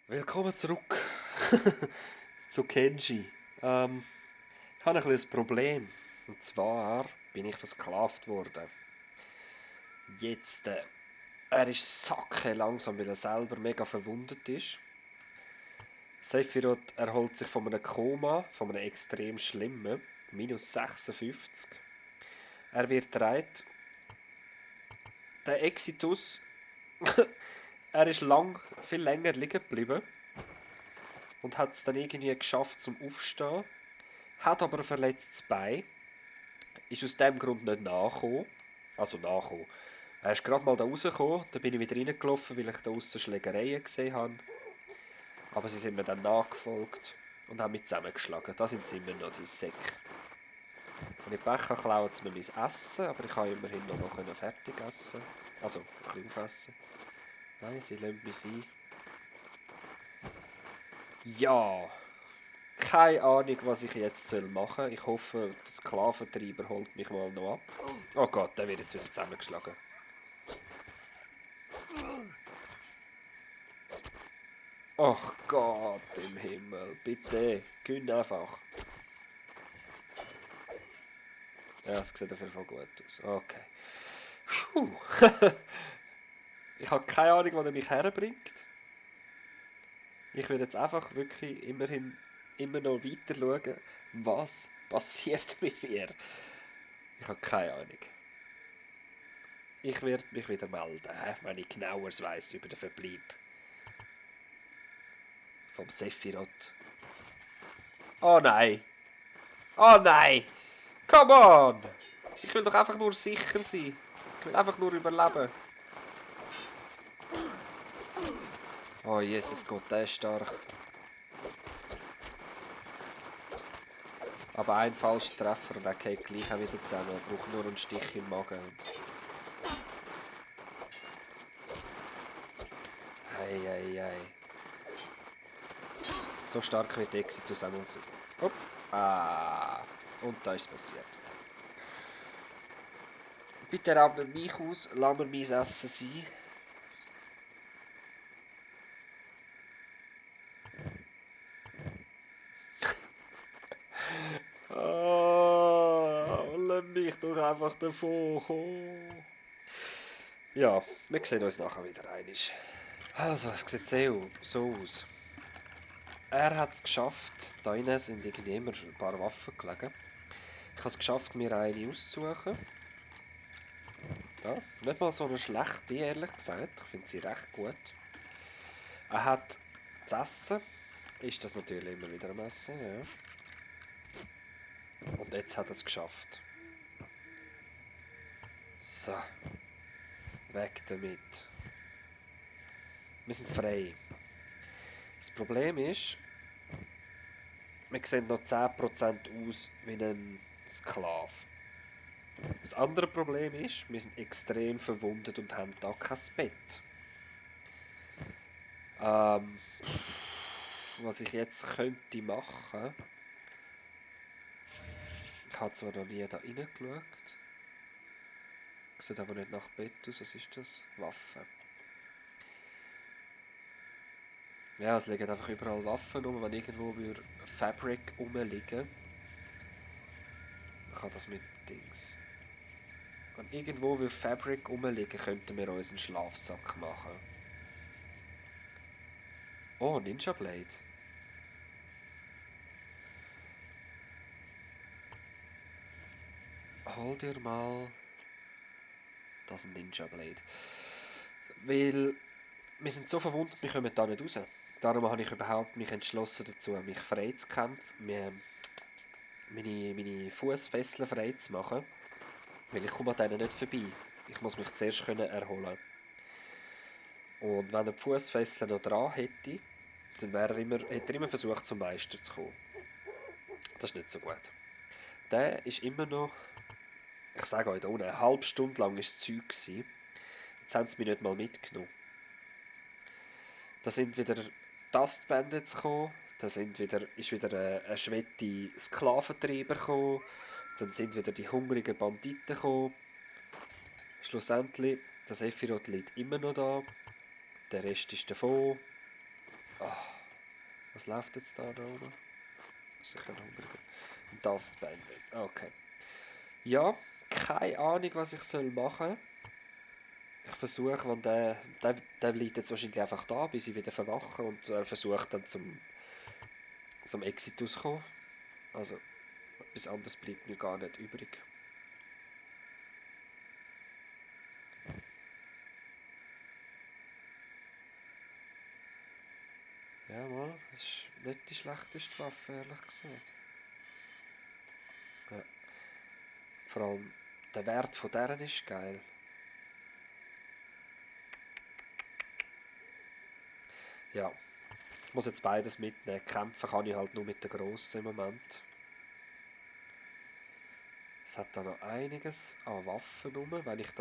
Willkommen zurück zu Kenji. Ich habe ein kleines Problem. Und zwar bin ich versklavt worden. Jetzt, er ist sacke langsam, weil er selber mega verwundet ist. Sephiroth erholt sich von einem Koma, von einem extrem schlimmen, minus 56. Er wird dreit. Der Exitus, er ist viel länger liegen geblieben und hat es dann irgendwie geschafft zum Aufstehen. Hat aber ein verletztes Bein. Ist aus dem Grund nicht nachgekommen. Also nachgekommen. Er ist gerade mal da rausgekommen, dann bin ich wieder reingelaufen, weil ich da aussen Schlägereien gesehen habe. Aber sie sind mir dann nachgefolgt und haben mich zusammengeschlagen. Da sind sie immer noch, die Säcke. Wenn ich Becher klauen sie mir mein Essen, aber ich kann immerhin noch fertig essen. Also, ein bisschen aufessen. Nein, sie lassen mich sein. Ja, keine Ahnung, was ich jetzt machen soll. Ich hoffe, der Sklaventreiber holt mich mal noch ab. Oh Gott, der wird jetzt wieder zusammengeschlagen. Ach Gott im Himmel, bitte, gönn einfach. Ja, es sieht auf jeden Fall gut aus. Okay. Puh. Ich habe keine Ahnung, wo er mich herbringt. Ich will jetzt einfach wirklich immerhin immer noch weiter schauen, was passiert mit mir. Ich habe keine Ahnung. Ich werde mich wieder melden, wenn ich genaueres weiss über den Verbleib vom Sephiroth. Oh nein! Oh nein! Come on! Ich will doch einfach nur sicher sein. Ich will einfach nur überleben. Oh Jesus Gott, der ist stark. Aber ein falscher Treffer und er geht gleich auch wieder zusammen. Er braucht nur einen Stich im Magen. Hei, hei, hei. So stark wird Exitus auch mal so. Hopp. Ah. Und da ist es passiert. Bitte raubt nicht mich aus, lass mir mein Essen sein. Lass mich doch einfach davon kommen. Ja, wir sehen uns nachher wieder einig. Also, es sieht sehr so aus. Er hat es geschafft. Da innen sind irgendwie immer ein paar Waffen gelegen. Ich habe es geschafft, mir eine auszusuchen. Da. Nicht mal so eine schlechte, ehrlich gesagt. Ich finde sie recht gut. Er hat das Essen. Ist das natürlich immer wieder am Essen, ja. Und jetzt hat er es geschafft. So. Weg damit. Wir sind frei. Das Problem ist, wir sehen noch 10% aus wie ein Sklave. Das andere Problem ist, wir sind extrem verwundet und haben da kein Bett. Was ich jetzt könnte machen, ich habe zwar noch nie da reingeschaut, sieht aber nicht nach Bett aus, was ist das? Waffen. Ja, es liegen einfach überall Waffen rum, wenn irgendwo Fabric rumliegen. Ich kann das mit Dings. Wenn irgendwo Fabric rumliegen, könnten wir uns einen Schlafsack machen. Oh, Ninja Blade. Hol dir mal das Ninja Blade. Weil wir sind so verwundert, wir kommen da nicht raus. Darum habe ich überhaupt mich entschlossen dazu, mich frei zu kämpfen, meine Fußfesseln frei zu machen. Weil ich komme an denen nicht vorbei. Ich muss mich zuerst erholen. Und wenn er die Fußfesseln noch dran hätte, dann hätte er immer versucht, zum Meister zu kommen. Das ist nicht so gut. Der ist immer noch, ich sage euch da unten, eine halbe Stunde lang war das Zeug gewesen. Jetzt haben sie mich nicht mal mitgenommen. Da sind wieder Dust Bandits gekommen, ist wieder ein schwette Sklaventreiber gekommen, dann sind wieder die hungrigen Banditen gekommen. Schlussendlich, der Sephiroth liegt immer noch da, der Rest ist davon. Was läuft jetzt da oben? Sicher ein Hungriger. Dust Bandit. Okay. Ja, keine Ahnung, was ich machen soll. Ich versuche, wenn der liegt jetzt wahrscheinlich einfach da, bis ich wieder verwache und versuche dann zum Exitus zu kommen. Also, etwas anderes bleibt mir gar nicht übrig. Ja, mal, das ist nicht die schlechteste Waffe, ehrlich gesagt. Ja. Vor allem der Wert von deren ist geil. Ja, ich muss jetzt beides mitnehmen. Kämpfen kann ich halt nur mit der Grossen im Moment. Es hat da noch einiges an Waffen rum. Wenn ich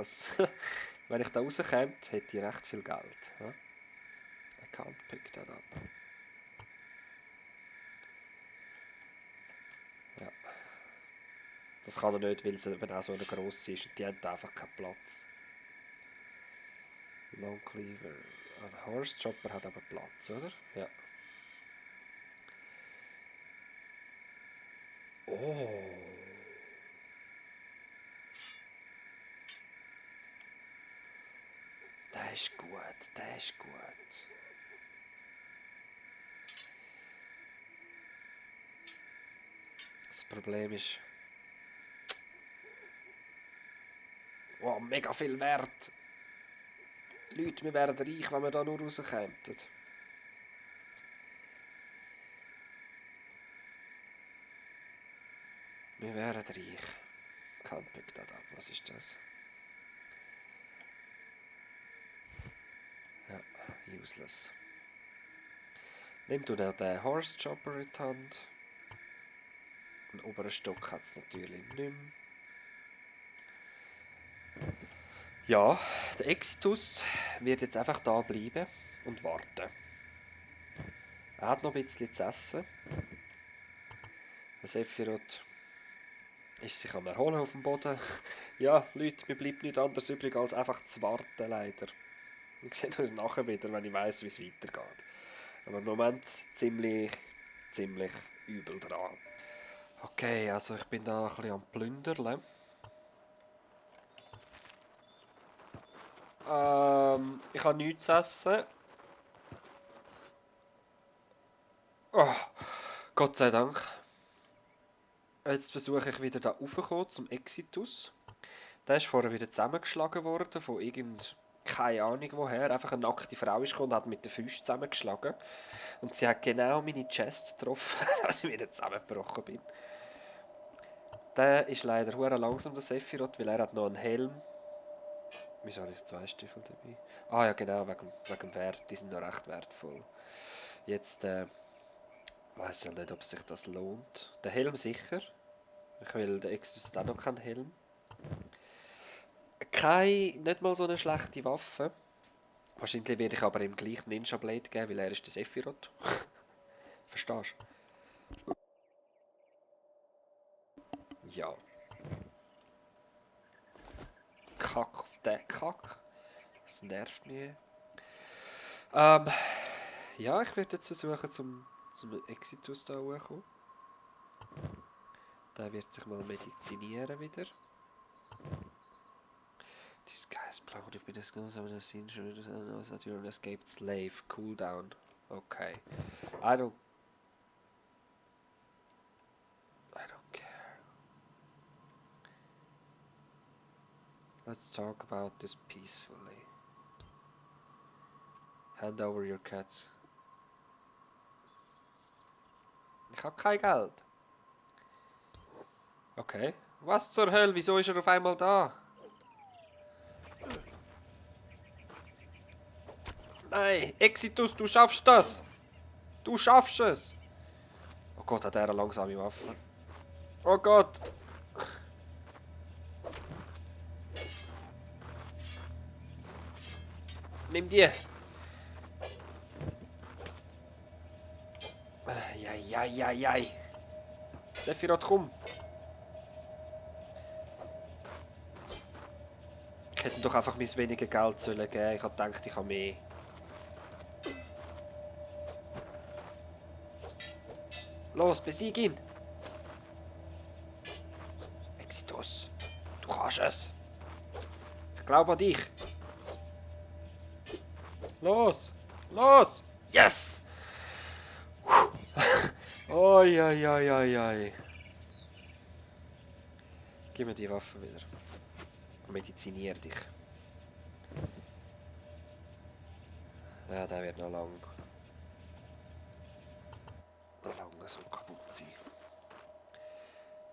wenn ich da rauskomme, hätte ich recht viel Geld. Ja? I can't pick that up. Ja. Das kann er nicht, weil es eben auch so eine grosse ist und die haben einfach keinen Platz. Long Cleaver. Ein Horse Chopper hat aber Platz, oder? Ja. Oh. Der ist gut, der ist gut. Das Problem ist... Oh, mega viel Wert. Leute, wir wären reich, wenn wir da nur rauskämen. Wir wären reich. Can't pick that up. Was ist das? Ja, useless. Nimm du den Horse Chopper in die Hand. Einen oberen Stock hat es natürlich nicht mehr. Ja, der Exitus wird jetzt einfach da bleiben und warten. Er hat noch ein bisschen zu essen. Der Sephiroth ist sich am Erholen auf dem Boden. Ja, Leute, mir bleibt nichts anderes übrig, als einfach zu warten, leider. Wir sehen uns nachher wieder, wenn ich weiss, wie es weitergeht. Aber im Moment ziemlich übel dran. Okay, also ich bin da ein bisschen am Plünderle. Ich habe nichts zu essen. Oh, Gott sei Dank. Jetzt versuche ich wieder da raufzukommen zum Exitus. Der ist vorher wieder zusammengeschlagen worden von keine Ahnung woher. Einfach eine nackte Frau ist gekommen und hat mit den Füßen zusammengeschlagen. Und sie hat genau meine Chest getroffen, als ich wieder zusammengebrochen bin. Der ist leider hure langsam, der Sephiroth, weil er hat noch einen Helm. Wieso habe ich 2 Stiefel dabei? Ah ja, genau, wegen dem Wert. Die sind noch recht wertvoll. Jetzt weiß ich nicht, ob sich das lohnt. Der Helm sicher. Ich will, der Exodus hat auch noch keinen Helm. Nicht mal so eine schlechte Waffe. Wahrscheinlich werde ich aber ihm gleich Ninja Blade geben, weil er ist der Sephiroth. Verstehst du? Ja. Kack auf den Kack. Das nervt mich. Ja, ich werde jetzt versuchen, zum Exitus da hochzukommen. Der wird sich mal medizinieren wieder. This guy's proud of me, skills of the scene knows that you're an escaped slave. Cool down. Okay. I don't care. Let's talk about this peacefully. Hand over your cats. Ich habe kein Geld. Okay. Was zur Hölle? Wieso ist er auf einmal da? Nein, Exitus, du schaffst das! Du schaffst es! Oh Gott, hat er eine langsame Waffe. Oh Gott! Nimm die! Jai. Sephiroth, komm! Ich hätte ihm doch einfach mein weniger Geld sollen geben. Ich habe gedacht, ich habe mehr. Los, besieg ihn! Exitus, du kannst es! Ich glaube an dich! Los! Los! Yes! Oi, oi, oi, oi, oi. Gib mir die Waffe wieder. Medizinier dich. Ja, der wird noch lang so kaputt sein.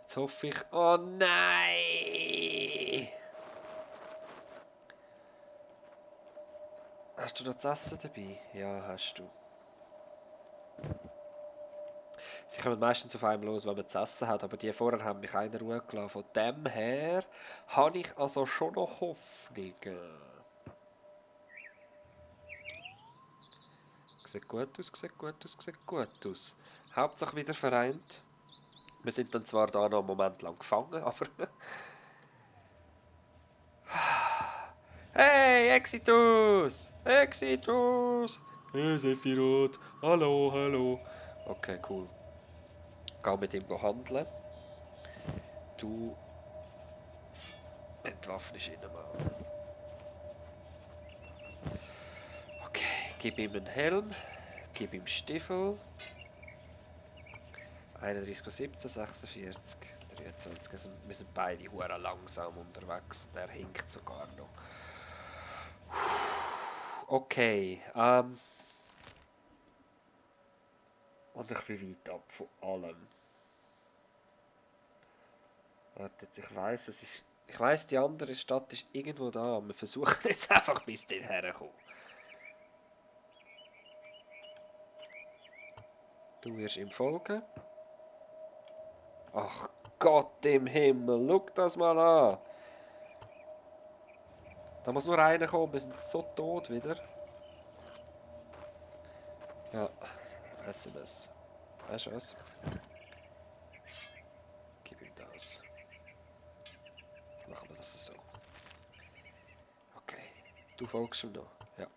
Jetzt hoffe ich... Oh nein! Hast du noch das Essen dabei? Ja, hast du. Sie kommen meistens auf einem los, wenn man zu essen hat, aber die vorher haben mich keine Ruhe gelassen. Von dem her habe ich also schon noch Hoffnungen. Sieht gut aus, sieht gut aus, sieht gut aus. Hauptsache wieder vereint. Wir sind dann zwar da noch einen Moment lang gefangen, aber... Hey, Exitus! Exitus! Hey, Sephiroth! Hallo, hallo! Okay, cool. Geh mit ihm handeln. Du entwaffnest ihn mal. Okay, gib ihm einen Helm. Gib ihm Stiefel. 31,17, 46, 23. Also wir sind beide hure langsam unterwegs. Der hinkt sogar noch. Okay, und ich bin weit ab von allem. Wartet, ich weiss, ich weiss, die andere Stadt ist irgendwo da. Wir versuchen jetzt einfach bis dorthin herzukommen. Du wirst ihm folgen. Ach Gott im Himmel, schau das mal an. Da muss nur einer kommen, wir sind so tot wieder. Ja, SMS. Weißt du was? Gib ihm das. Machen wir das so. Okay, du folgst ihm noch. Ja.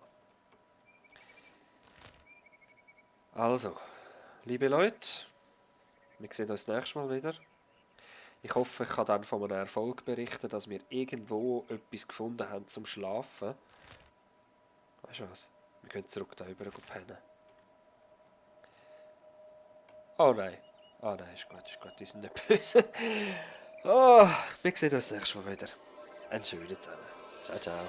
Also, liebe Leute, wir sehen uns nächstes Mal wieder. Ich hoffe, ich kann dann von einem Erfolg berichten, dass wir irgendwo etwas gefunden haben zum Schlafen. Weißt du was? Wir gehen zurück da rüber pennen. Oh nein. Oh nein, ist gut, die sind nicht böse. Oh, wir sehen uns nächstes Mal wieder. Einen schönen zusammen. Ciao, ciao.